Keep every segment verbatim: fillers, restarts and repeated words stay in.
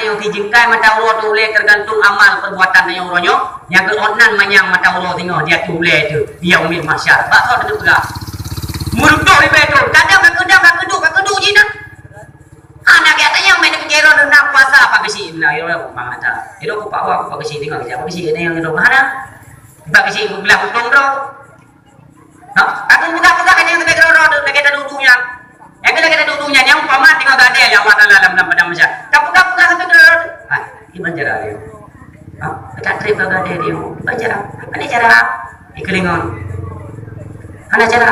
Nyang sijeungkai mata uroe teuh ulée teugantung amal perbuatan tanyoe uroe nyoe, nyang keu ot nan manyang mata uroe singoh di ateueh ulée teuh, di Yaumil Mahsyar. Bak soe teupeugah? Meurutoh ribée thon, kadang ka keudang, ka keuduek, ka keuduek jih na. Hana gata nyang meunan keu droe na puasa, pakriban na, ya Allah, mata. Iro ku pawa, pakriban singoh, pakriban nyang iro hana. Pakriban beulah utong droe. Ha? Takheun peugah-peugah nyang sabe keudroe-droe lagèe taduek-duek nyan. Nyang keu lagèe taduek-duek nyan, nyang umpama teungoh gadée lé Allah Taala lam, lam padang mahsyar. Tapeugah-peugah sabe keudroe-droe. Ha, kiban cara dia. Ha? Ka trép ka gadée dia. Kiban cara. Hana cara. Ikeulingon. Hana cara.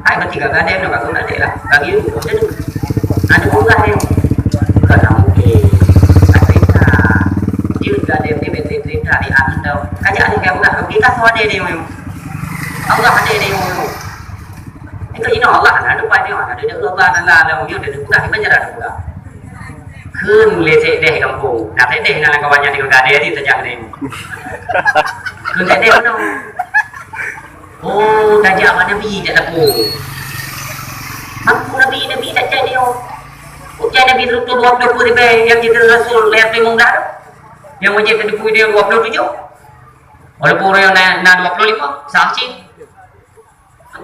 Hai, berarti ka gadée, ka gadée lah. Bagi you, macam tu. Ada peugah dia. Bukan nak mungkin. Tapi tak. Dia gadée, dia betul-betul tak diambil tau. Kajak ada yang peugah. Kita tu ada dia memang. Allah ada di ulu. Itu jinoe Allah na, ada pada Allah, ada di Allah Taala, ada ulu, ada di Allah, di penjara ada Allah. Kheun lé sekdeh gampông. Nah, sekdeh na lam kawan nyan di gadée tadi tajak ni. Kheun sekdeh mana? Oh, tajak bak Nabi tak tahu. Mampu Nabi, Nabi tak cek dia. Ucai Nabi betul dua puluh ribu nyang jadi rasul, lahir lima belas. Nyang wajib tadi pun dia dua puluh tujuh. Walaupun orang yang na, na dua puluh lima, sah cit.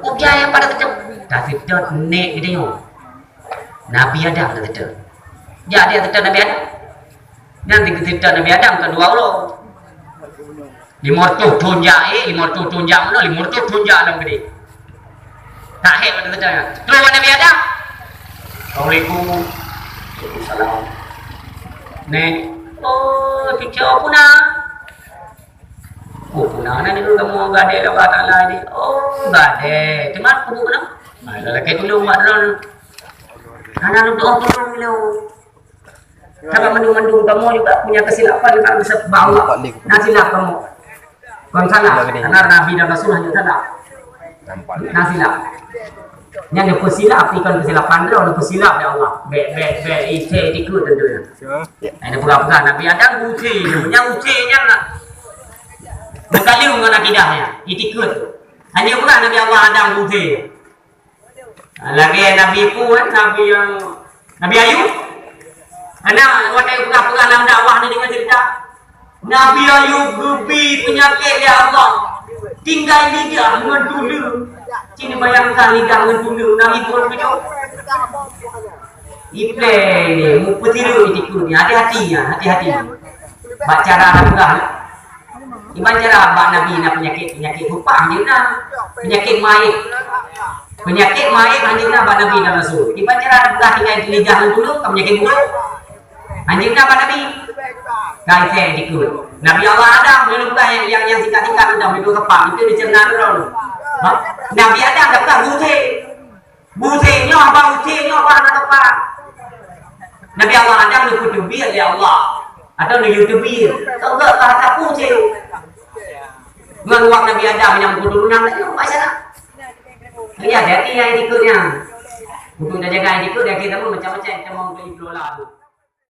Uja nyang pada tetap. Dah tetap nek geutanyoe. Nabi Adam dah tetap. Jak dia tetap Nabi Adam. Nanti kita tetap Nabi Adam kan dua orang. Lima ratus thon jak, eh, lima ratus thon jak mana? Lima ratus thon jak dalam gede. Tak hebat dah tetap. Terus Nabi Adam. Assalamualaikum. Waalaikumsalam. Nek. Oh, cucu pun nak. Oh, peue na ni dulu kamoe gadée lé Allah Taala ni? Oh, gadée. Teuma kubu keunoe? Ah, lelaki dulu mak droe. Hana lôn doa tulông dulu. Sabab mandum-mandum kamoe juga punya kesilapan kan sebab Allah. Na silap kamoe. Kon salah. Karena Nabi dan Rasul hanya salah. Na silap. Nyan neupeusilap, ikon keusilapan droe, neupeusilap lé Allah. Bèk, bèk, bèk, ise dikeue tentu nyan. Ai neupeugah-peugah Nabi Adam geuuse, nyan geuuse nyan na. Meukaleueng ngon akidah nyan, itikeue. Hana peugah Nabi Allah Adam geuuse. Lagèe Nabi Pu, eh, Nabi nyang Nabi Ayub, hana watèe peugah-peugah lam dakwah ni deungon cerita. Nabi Ayub geubi peunyakét lé Allah. Tinggai lidah ngon tuleueng. Ci neubayangkan lidah ngon tuleueng. Nabi turun keujok. Iblih ni, meupeutiru itikeu ni. Hati-hati nyan, hati-hati. Bak cara peugah. Iban cara bak Nabi na peunyakét, peunyakét rupa hanjeut na. Peunyakét mait. Peunyakét mait hanjeut na bak Nabi dan Rasul. Iban cara peugah tinggai lidah ngon tuleueng, ka peunyakét buruk. Hanjeut na bak Nabi. Ka isé dikeue. Nabi Allah Adam, meunyoe bukan nyang, nyang, nyang singkat-singkat udah meunyoe keupak, itu dicerna droe. Ha? Nabi Adam dah peugah geuuse. Geuuse nyoe, bah geuuse nyoe, bah na keupak. Nabi Allah Adam neupeuteubiet lé Allah. Atau neuyue teubiet. Keu geuh bahasa geuuse. Ngon wak Nabi Adam nyang keuturonan laju, macam mana? Jadi, hati-hati nyang dikeue nyan. Untuk dah jaga dikeue, dah kita pun macam-macam kita mau beli kelola tu.